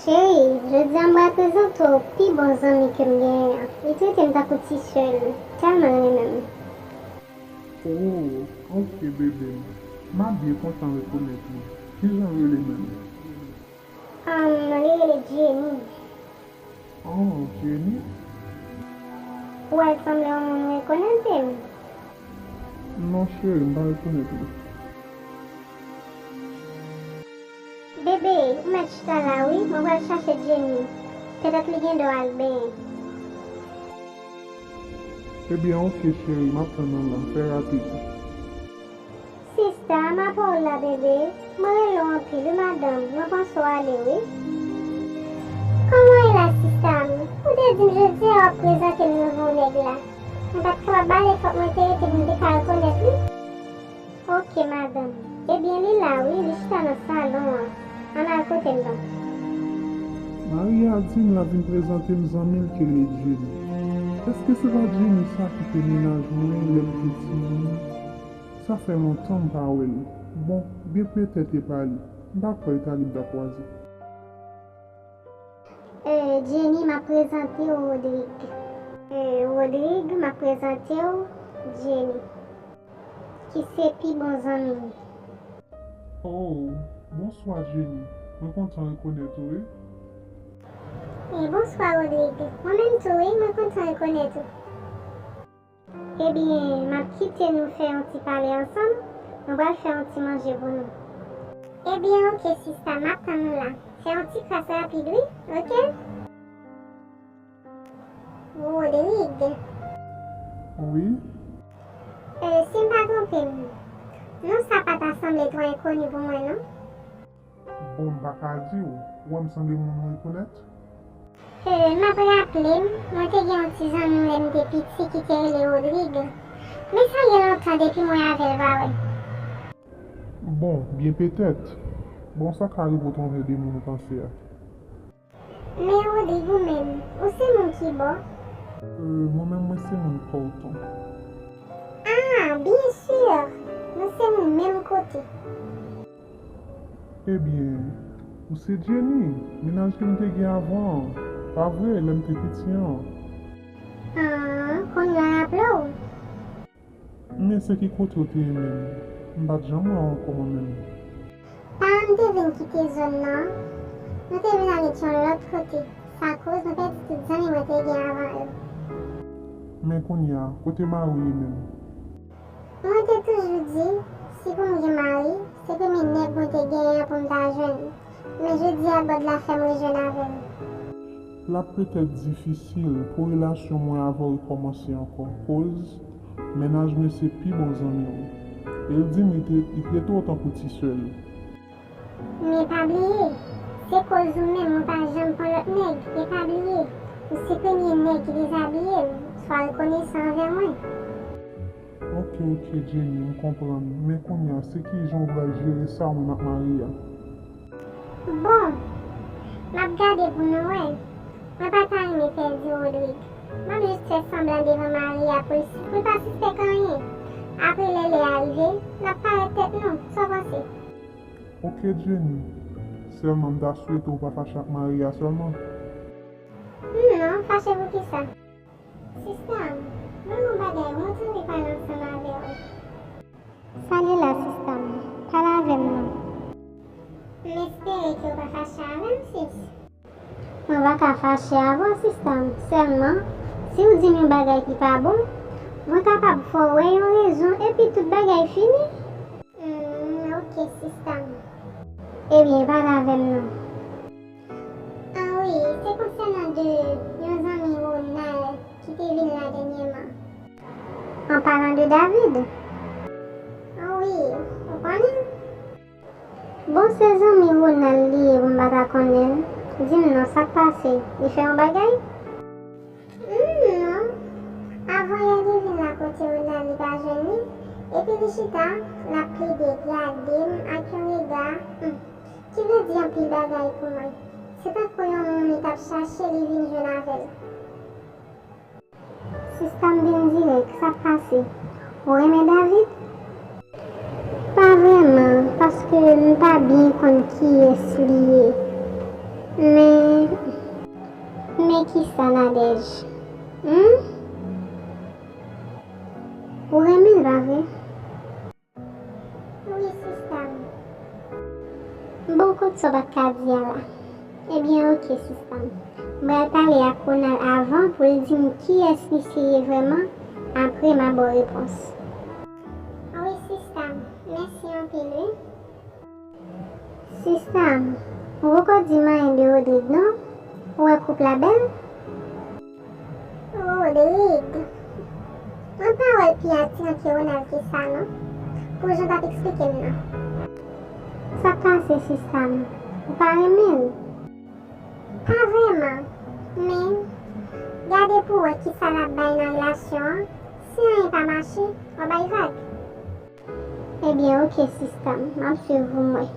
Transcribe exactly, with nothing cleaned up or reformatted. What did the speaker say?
Cheri, jodi a m pral prezante w pi bon zanmi ke m genyen an. Li trete m tankou ti sè l. Tèlman l renmen m. Oh, ok, bebe m. M ap byen kontan rekonèt li. Kijan l rele menm? Ahn, li rele Jenny. Oh, Jenny? Ou wè l sanble yon moun ou rekonèt, bebe? Non, cheri, m pa rekonèt li. Bebe, ou mèt chita la wi, mwen pral chache Jenny. Petèt li gen dwa al benyen. Ebyen, ok, cheri, m ap tann ou la. Fè rapid. Sista, m ap wè w la, bebe. Mwen rele w anpil, wi, madanm. Mwen panse w ale, wi. Kòman w ye la, sista m? Ou te di m jodi a w ap prezante m nouvo nèg la. Mwen pa t kapab ale, fòk mwen te rete pou m te ka rekonèt li. Ok, madanm. Ebyen, li la, wi. Li chita nan salon an. Ann al kote l non. Maria di m l ap vin prezante m zanmi l ki rele Jenny. Èske se pa Jenny sa ki te mennaj mwen lè m te timoun? Sa fè lontan m pa wè l. Bon, byen petèt e pa li. M pa kwè e ta li m ta kwaze. Euh, Jenny, m ap prezante w Rodrigue. Euh, Rodrigue, m ap prezante w Jenny, ki se pi bon zanmi m. Oh, bonswa, Jenny. Mwen kontan rekonèt ou, wi. E bonswa, Rodrigue. Mwen menm tou, wi, mwen kontan rekonèt ou. Ebyen, m ap kite nou fè yon ti pale ansanm. Nou pral fè yon ti manje pou nou. Ebyen, ok, sista, m ap tann ou la. Fè yon ti kras rapid, wi, ok? Rodrigue. Wi? Euh, si m pa twonpe m, non sa pa ta sanble twò enkoni pou mwen, non. Bon, m pa ka di w. Ou wè m sanble moun ou rekonèt? Euh, m ap raple m, mwen te gen yon ti zanmi m lè m te piti ki te rele Rodrigue. Men sa gen lontan depi mwen avè l pa wè. Bon, byen petèt. Bon, sa ka rive w twonpe de moun ou panse a. Men Rodrigue, ou menm, ou se moun ki bò? Euh, mwen menm, mwen se moun Kòton. Ah, byen si, nou se moun menm kote. Ebyen, ou se Jenny, mennaj ke m te gen avan an, pa vre, lè m te piti an? Ah, kounye a raple w? Men se ki kote w te ye menm? M pa t janm wè w ankò mwen menm. Paran m te vin kite zòn nan, nou te vin abite yon lòt kote, sa koz nou pèdi tout zanmi mwen te gen avan yo. Men kounye a, kote mari w ye menm? Mwen te toujou di, si pou m gen mari, se premye nèg mwen te genyen an pou m ta jwenn. Men jodi a, God la fè m rejwenn avè l. L ap petèt difisil pou relasyon mwen avè w rekòmanse ankò, koz mennaj mwen se pi bon zanmi w. E l di m li te, li trete w tankou ti sè l. Men pa bliye, se koz ou menm mwen pa janm pran lòt nèg, e pa bliye, ou se premye nèg ki dezabiye m, swa rekonesan anvè mwen. Ok, ok, Jenny, m konprann. Men kounye a, se kijan w pral jere sa w menm ak mari a? Bon, m ap gade pou nou wè. Mwen pa ta renmen pèdi Rodrigue. M ap jis fè sanblan devan mari a pou l, pou l pa sispèk anyen. Apre lè lè a rive, n ap parèt tèt nou. Sa w panse? Ok, Jenny. Sèlman m ta swete w pa fache ak mari a sèlman. Hmm, non, fache pou kisa? Sista m, mwen gen yon bagay mwen t anvi pale ansanm avè w. Sa li la, sista m? Pale avè m non. M espere ke w pa fache avè m, sis. Mwen pa ka fache avè w, sista m. Sèlman, si w di m yon bagay ki pa bon, mwen kapab fè w wè yon rezon epi tout bagay fini. Hmm, ok, sista m. Ebyen, pale avè m non. Ah wi, se konsènan de yon zanmi Ronald ki te vin la dènyèman. An palan de David? Ah wi, ou konnen l? Bon, se zanmi Ronald li ye pou m pa ta konnen l. Di m non, sa k pase? Li fè yon bagay? Hmm, non. Avan yè li vin la kote Ronald, li pa jwenn li. Epi li chita, l ap plede gade m ak yon rega, hmm, ki vle di anpil bagay pou mwen. Se tankou yon moun li t ap chache, li vin jwenn avè l. Sista m, vin dirèk, sa k pase? Ou renmen David? Pa vrèman, paske m pa byen konn kiyès li ye. Men, men kisa, Nadège? Hmm? Ou renmen l, pa vre? Wi, sista m. Bon, kot sa w pa t ka di a la? Ebyen, oke, sista m. M pral pale ak Ronald avan pou l di m kiyès misye ye vrèman, apre m a ba w repons. Wi, sista m. Mèsi anpil, wi. Sista m, ou poko di m anyen de Rodrigue, non? Ou wè koup la bèl? Rodrigue. Mwen pa wè l pi atiran ke Ronald ke sa, non. Pou jan w t ap eksplike m nan. Sa k pase, sista m? Ou pa renmen l? Pa vrèman. Men, gade pou w wè kisa l ap bay nan relasyon an. Si anyen pa mache, w a bay vag. Ebyen, oke, sista m. M ap swiv pou m wè.